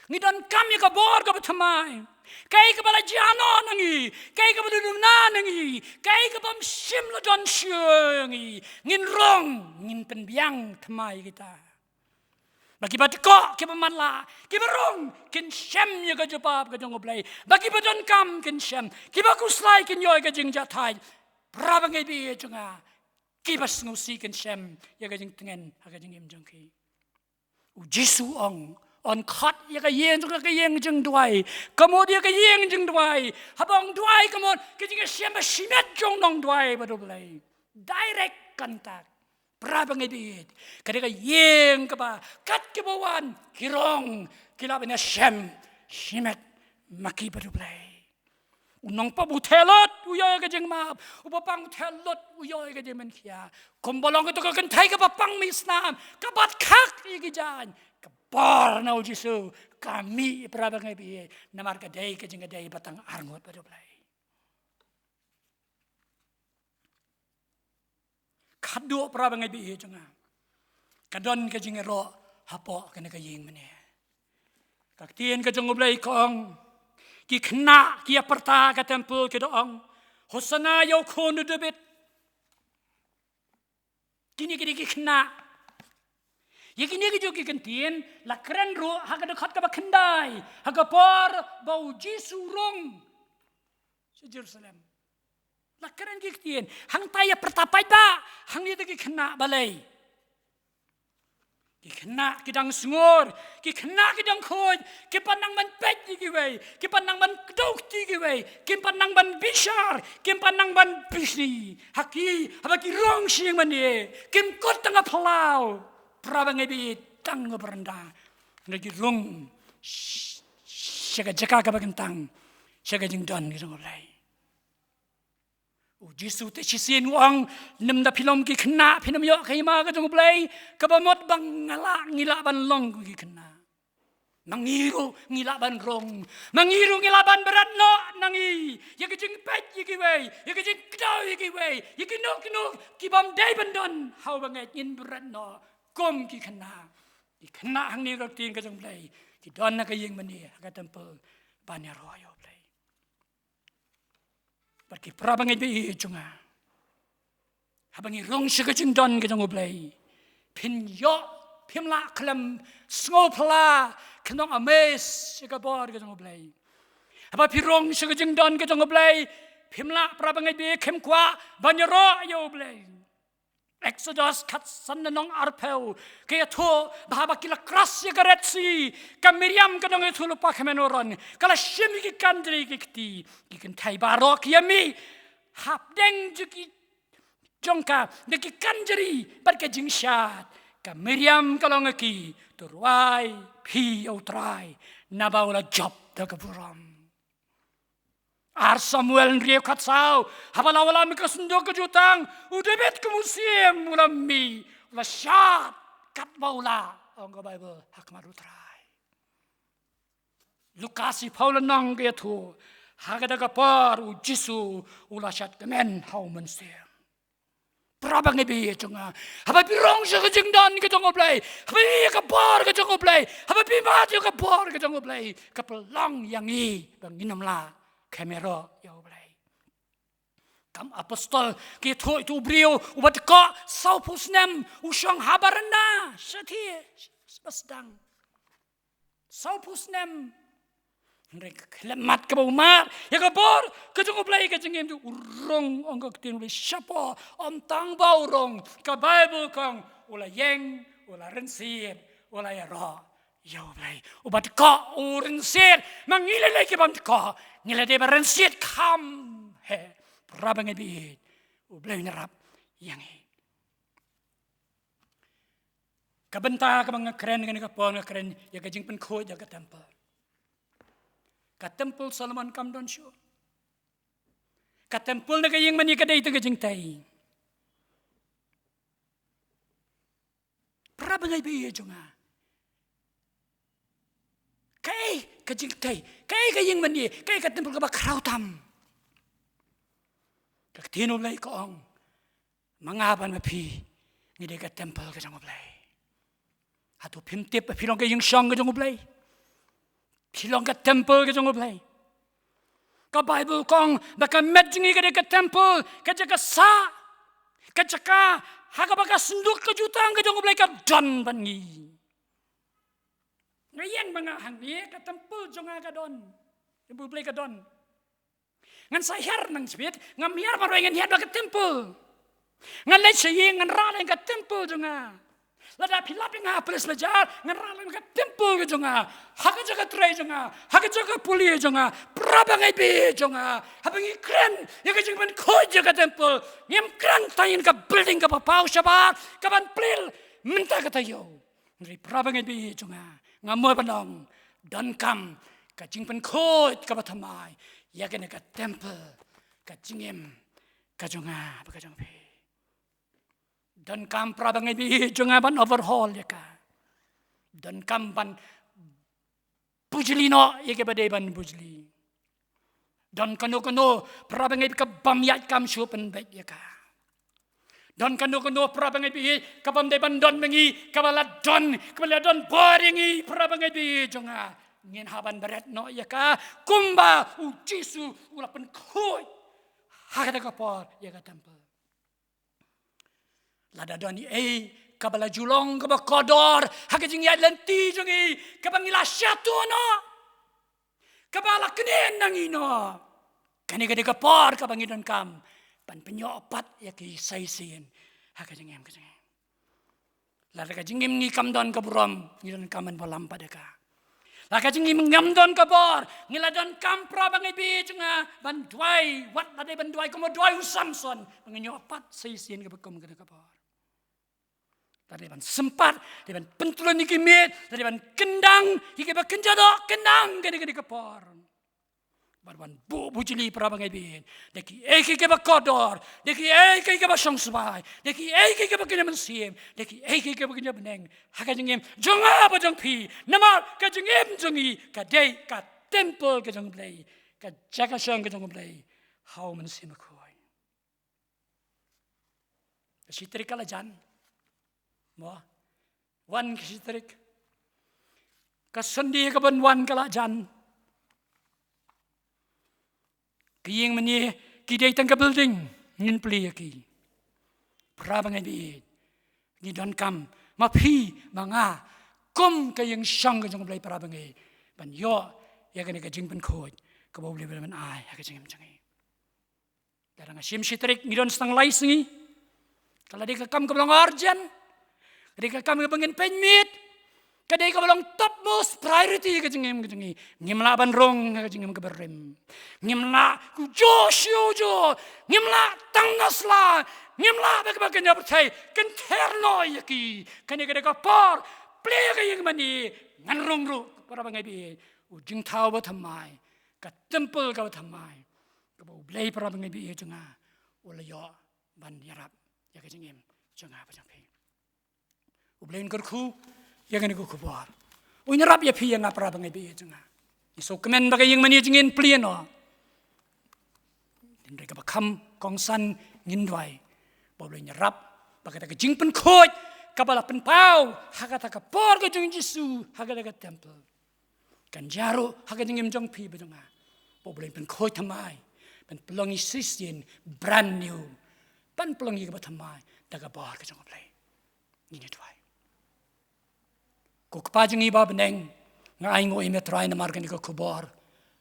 Ngi donkam ïa ka bor kaba thymmai. Kaei kaba la jia noh na ngi, kaei kaba la duna na ngi, kaei kaba ym shym la don shuh na ngi, ngin rong, ngin pynbiang thymmai kita. Ba kiba dkoh, kiba matlah, kiba rong, kin shem ïa ka jubab ka jong U Blei. Ba kiba donkam kin shem, kiba khuslai kin ïoh ïa ka jingjahthait. Para bangeit baieit jong nga, kiba sngewsih kin shem ïa ka jingtngen ha ka jingim jong ki. U Jisu u ong, yn khot ïa ka ïing jong nga ka ïing jingduwai. Ka mut ïa ka ïing jingduwai. Haba ong duwai ka mut ka jingïashem bashimet jong u nongduwai bad U Blei. Direct contact. Para bangeit baieit, ka dei ka ïing kaba kat kiba wan ki rong, ki lah ban ïashem shimet ma ki bad U Blei. U nongpop u theh lut u ïoh ïa ka jingmap, uba pang u theh lut u ïoh ïa ka jingmynthiah. Kumba long kato ka kynthei kaba pang mih snam, ka bat khak ïa ki jaiñ, ka bor na U Jisu ka mih. Para bangeit baieit, namar ka dei ka jingïadei ba tang arngut bad U Blei. Khadduh, para bangeit baieit jong nga, ka don ka jingïaroh hapoh kane ka ïing mane. Ka ktien ka jong U Blei ka ong, ki khynnah ki ïa pyrta ha ka templ ki da ong, Hosana ïa u khun u David. Kine ki dei ki khynnah. Ïa kine ki ju ki kyntien la kren ruh ha ka dkhot kaba khyndai, ha ka por ba U Jisu u rung sha Jerusalem. La kren ki ktien, hangta ïa pyrta paidbah, hangne da ki khynnah balei. Ki khynnah ki dang sngur, ki khynnah ki dang khuid, kim pat nang ban peit ïa kiwei, kim pat nang ban kdew kti ïa kiwei, kim pat nang ban bishar, kim pat nang ban bishni. Ha ki, haba ki rung sha ïing mane, kim kut tang ha phyllaw. Para bangeit baieit, tang ha baranda. Hynrei ki rung sh-, sha ka jaka kaba kyntang, sha ka jingdon ka jong U Blei. U Jisu te shisien u ong, lymda phi long ki khynnah phin ym ïoh ka hima ka jong U Blei, kaba mut ba nga lah, ngi lah ban long kum ki khynnah. Ma ngi ruh ngi lah ban rung, ma ngi ruh ngi lah ban bret noh na ngi ïa ka jingpeit ïa kiwei, ïa ka jingkdew ïa kiwei, ïa kino kino ki bym dei ban don ha u bangeit, ngin bret noh kum ki khynnah. Ki khynnah hangne ka ktien ka jong U Blei, ki don ha ka ïing mane, ha ka templ, ban ïaroh ïa U Blei. Bad ki para bangeit baieit jong nga, haba ngi rung sha ka jingdon ka jong U Blei, phin ïoh, phim lah khlem sngewphylla, khlem long amazed ïa ka bor ka jong U Blei. Haba phi rung sha ka jingdon ka jong U Blei, phim lah, para bangeit baieit, khlem kwah ban ïaroh ïa U Blei. Exodus khatsan, lynnong arphew, ka ïathuh ba haba ki la cross ïa ka Red Sea, ka Miriam ka nongïathuhlypa kmen u Aaron, ka la shim ïa ki kan jri ki kti, ki kynthei baroh ki ïa mih hapdeng jong ki, jong ka, da ki kan jri bad ka jingshad. Ka Miriam ka la ong ha ki, to rwai phi ïa U Trai, naba u la jop da ka burom. Ar Samuel hynriew khatsaw, haba la wallam ïa ka synduk ka jutang, u David kum u syiem u la mih, u la shad katba u lah, ong ka Baibl, ha khmat U Trai. Lukas shiphew lynnong ka ïathuh, ha kata ka por U Jisu u la shad kmen ha U Mynsiem. Para bangeit baieit jong nga, haba phi rung sha ka jingdon ka jong U Blei, haba phi ïohi ïa ka bor ka jong U Blei, haba phi mad ïa ka bor ka jong U Blei, ka pynlong ïa ngi ba ngin ym lah khlem ïaroh ïa U Blei. Kam Apostol ka ïathuh ïa uto u briew uba dkoh sawphew snem, u shong ha baranda, shathie ba sdang. Sawphew snem. Hynrei khlem mad kaba u mad ïa ka bor ka jong U Blei ha ka jingim jong u, u rung, ong ka ktien U Blei, shapoh, ym tang ba u rung, ka Baibl ka ong u la ïeng, u la rynsied, u la ïaroh ïa U Blei. Uba dkoh u rynsied, ma ngi lei lei ki bym dkoh ngi la dei ban rynsied kham. He, para bangeit baieit, U Blei un ïarap ïa ngi. Ka bynta kaba nga kren kane ka por, nga kren ïa ka jingpynkhuid ïa ka templ. Ka templ Solomon kam don shuh. Ka templ na ka ïing mane ka dei tang ka jingtei. Para bangeit baieit jong nga, kaei ka jingtei, kaei ka ïing mane, kaei ka templ kaba khraw tam? Ka ktien U Blei ka ong, ma nga bad ma phi ngi dei ka temple ka jong U Blei. Hato phim tip ba phi long ka ïingshong ka jong U Blei? Phi long ka temple ka jong U Blei. Ka Baibl ka ong ba ka met jong ngi ka dei ka temple, ka jaka sah, ka jaka ha kaba ka synduk ka jutang ka jong U Blei ka don bad ngi. Nga ïeng ma nga hangne, ka temple jong nga ka don. Temple U Blei ka don. Ngan sa hiar nang shibit, ngam hiar marwei, ngan hiar bad ka temple. Ngan leit sha ïing, ngan rah lem ka temple jong nga. Lada phi lap ïa nga ha ples la jar, ngan rah lem ka temple ka jong nga. Ha ka jaka trei jong nga, ha ka jaka pule jong nga, para bangeit baieit jong nga. Haba ngi kren ïa ka jingpynkhuid ïa ka temple, ngim kren tang ïa ka building kaba paw shabar, kaban plie mynta ka taïew. Hynrei para bangeit baieit jong nga, nga mut ban ong, donkam ka jingpynkhuid kaba thymmai ïa kane ka temple, ka jingim ka jong nga bad ka jong phi. Donkam, para bangeit baieit jong nga, ban overhaul ïa ka. Donkam ban bujli noh ïa kaba dei ban bujli. Don kano kano, para bangeit, kaba ym ïaid kam shuh pynbeit ïa ka. Don kano kano, para bangeit baieit, kaba ym dei ban don ma ngi, kaba la don, kaba la don bor ïa ngi, para bangeit baieit jong nga. Ngin hap ban bret noh ïa ka kumba U Jisu u la pynkhuid ha kata ka por ïa ka temple. Lada don ei ei kaba la ju long kaba kordor ha ka jingïaid lynti jong ngi, kaba ngi la shah tuh noh, kaba la kynnoh na ngi noh, kane ka dei ka por kaba ngi donkam ban pynïoh pat ïa ki sa shisien ha ka jingim ka jong ngi. Lada ka jingim ngi kam don ka burom, ngi donkam ban wallam pat ïa ka. Lada ka jingim ngam don ka bor, ngi la donkam, para bangeit baieit jong nga, ban duwai, wat la dei ban duwai kum u duwai u Samson, ban ngin ïoh pat sa shisien kaba kum kane ka bor. La dei ban sympat, dei ban pyntylun ïa ki miet, la dei ban kyndang ïa kiba kynja doh, kyndang kane kane ka por. Bad wan buh bujli, para bangeit baieit, da kiei kiei kiba kordor, da kiei kiei kiba shongsbai, da kiei kiei kiba kynja mynsiem, da kiei kiei kiba kynja bneng ha ka jingim jong nga bad jong phi. Namar ka jingim jong ngi ka dei ka temple ka jong U Blei, ka jaka shong ka jong U Blei ha U Mynsiem Bakhuid. Ka shi tarik ka la jan. Mo. Wan ka shi tarik. Ka Sunday kaban wan ka la jan. Ki ïing mane ki dei tang ka building, ngin plie ïa ki. Para bangeit baieit, ngi donkam, ma phi ma nga, kum ka ïingshong ka jong U Blei, para bangeit, ban ïoh ïa kane ka jingpynkhuid kaba U Blei u la ai ha ka jingim jong ngi. Lada nga shim shi tarik, ngi don tang lai sngi. Ka la dei ka kam kaba long urgent, ka dei ka kam kaba ngin pynmih, ka dei kaba long topmost priority ka jingim ka jong ngi. Ngim lah ban rung ha ka jingim kaba rim. Ngim lah ujuh shi ujuh, ngim lah tang na sla, ngim lah ba kaba kynja pyrthei kynther noh ïa ki. Kane ka dei ka por plie ka ïing mane. Ngan rung ruh, para bangeit baieit, u jingthaw ba thymmai, ka temple kaba thymmai, kaba U Blei, para bangeit baieit jong nga, u la ïoh ban ïarap ïa ka jingim jong nga bad jong phi. U Blei un kyrkhu ïa kane ka khubor. Un ïarap ïa phi ïa nga, para bangeit baieit jong nga. Ngi sngewkmen ba ka ïing mane jong ngi yn plie noh. Hynrei kaba kham kongsan, ngin duwai ba U Blei un ïarap ba kata ka jingpynkhuid kaba la pynpaw ha kata ka por ka jong U Jisu ha kata ka temple, kan jia ruh ha ka jingim jong phi bad jong nga. Ba U Blei un pynkhuid thymmai, ban pynlong ngi shisien, brand new, ban pynlong ngi kaba thymmai da ka bor ka jong U Blei. Ngin ïa duwai. Ko Kpa jong ngi ba ha bneng, nga ainguh ïa me Trai namar kane ka khubor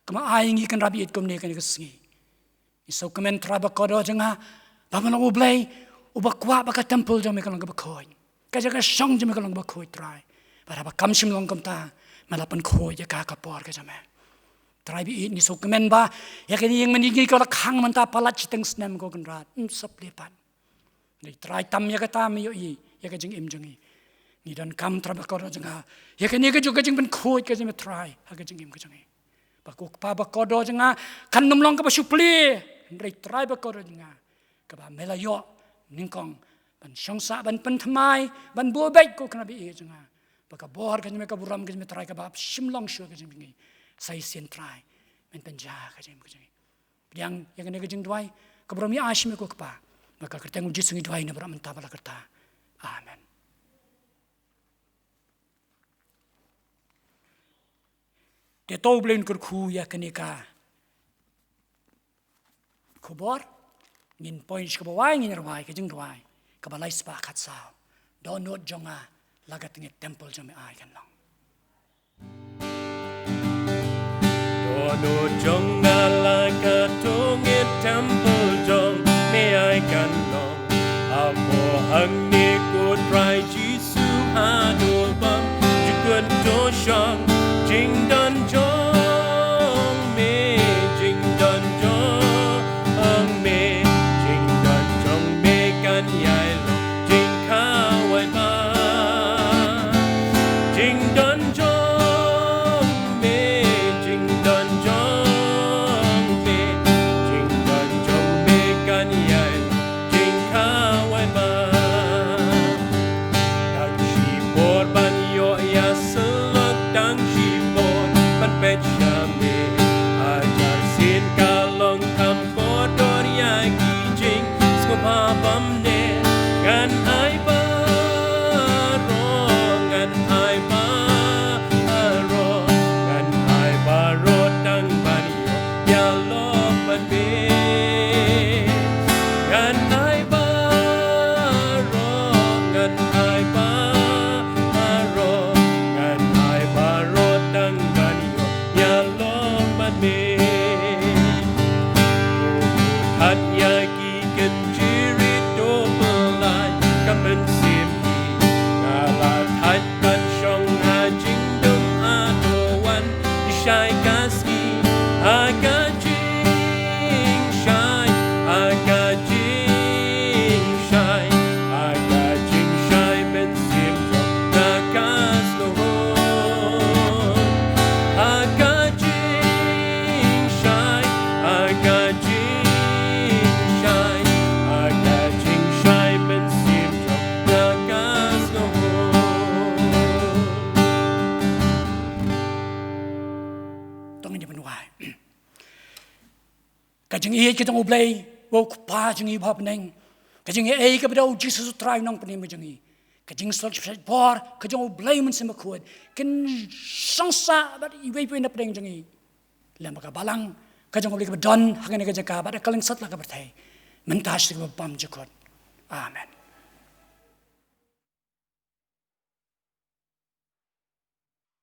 kaba me ai ïa ngi, kan rap ïeit kumne kane ka sngi. Ngi sngewkmen, Trai ba kordor jong nga, ba me long U Blei uba kwah ba ka temple jong me kan long kaba khuid, ka jaka shong jong me kan long kaba khuid, Trai. Bad haba kam shym long kumta, me la pynkhuid ïa ka ha ka por ka jong me. Trai baieit, ngi sngewkmen ba ïa kane ka ïing mane jong ngi ka la khang mynta palat shiteng snem, ko Kynrad, ym sop lei pat. Hynrei Trai, tam ïa kata me ïohi ïa ka jingim jong ngi. Ngi donkam, Trai ba kordor jong nga, ïa kane kajuh ka jingpynkhuid ka jong me, Trai, ha ka jingim ka jong ngi. Ba ko Kpa ba kordor jong nga, kan ym long kaba shu plie, hynrei Trai ba kordor jong nga, kaba me la ïoh nyngkong ban shong sah, ban pynthymmai, ban buh beit, ko Kynrad baieit jong nga. Ba ka bor ka jong me, ka burom ka jong me, Trai, kaba hap shim long shuh ha ka jingim jong ngi, sa shisien, Trai, men pynjah ha ka jingim ka jong ngi. Pdiang ïa kane ka jingduwai Ka burom ïa ai sha me ko Kpa. Nga ka kyrteng u Jisu ngi duwai na baroh mynta bad la kyrta. Amen. Te to U Blei un kyrkhu ïa kane ka khubor. Ngin point kaba wai ngin rwai ka jingduwai kaba lai spah khatsaw. Dohnud jong nga la ka tnga temple jong me ai kan long. Dohnud jong nga la ka tnga temple jong me ai kan long. Hapoh hangne ko Trai Jisu haduh bym jukut to shong jingdon jong me, jingdon jong me, jingdon jong me kan ïai long jingkhawai bha. Jingdon jong me, jingdon jong me, jingdon jong me kan ïai long jingkhawai bha. Tang shipor ban ïoh ïasyllok, tang shipor ban peit sha me. Hajar sien ka long kham kordor ïa ki jingsngewbha bymne. Ngan ai baroh, ngan ai baroh, ngan ai baroh tang ban ïoh ïalong bad me. Ngan ai baroh, ngan ai baroh, ngan ai baroh tang ban ïoh ïalong bad me. Ko Trai, ïa ki kynjri to pyllait ka mynsiem hi. Nga la thait ban shong ha jingdum haduh wan shai ka sngi. Ha ka jingshai, ha ka jingshai, ha ka jingshai mynsiem jong nga ka sngewhun. Ha ka jingshai, ha ka jingshai, ha ka jingshai mynsiem jong nga ka sngewhun. To ngin ïa pynwai. Ka jingïeit ka jong U Blei, U Kpa jong ngi uba ha bneng. Ka jingïeit kaba don U Jisu U Trai U Nongpynim ka jong ngi. Ka jingsuk shaphrang bor ka jong U Blei Mynsiem Bakhuid kin shong sah bad iwei pa iwei na pdeng jong ngi. Lem bad ka balang ka jong U Blei kaba don ha kane ka jaka bad ha ka lyngsat la ka pyrthei mynta sha kaba bymjukut. Amen.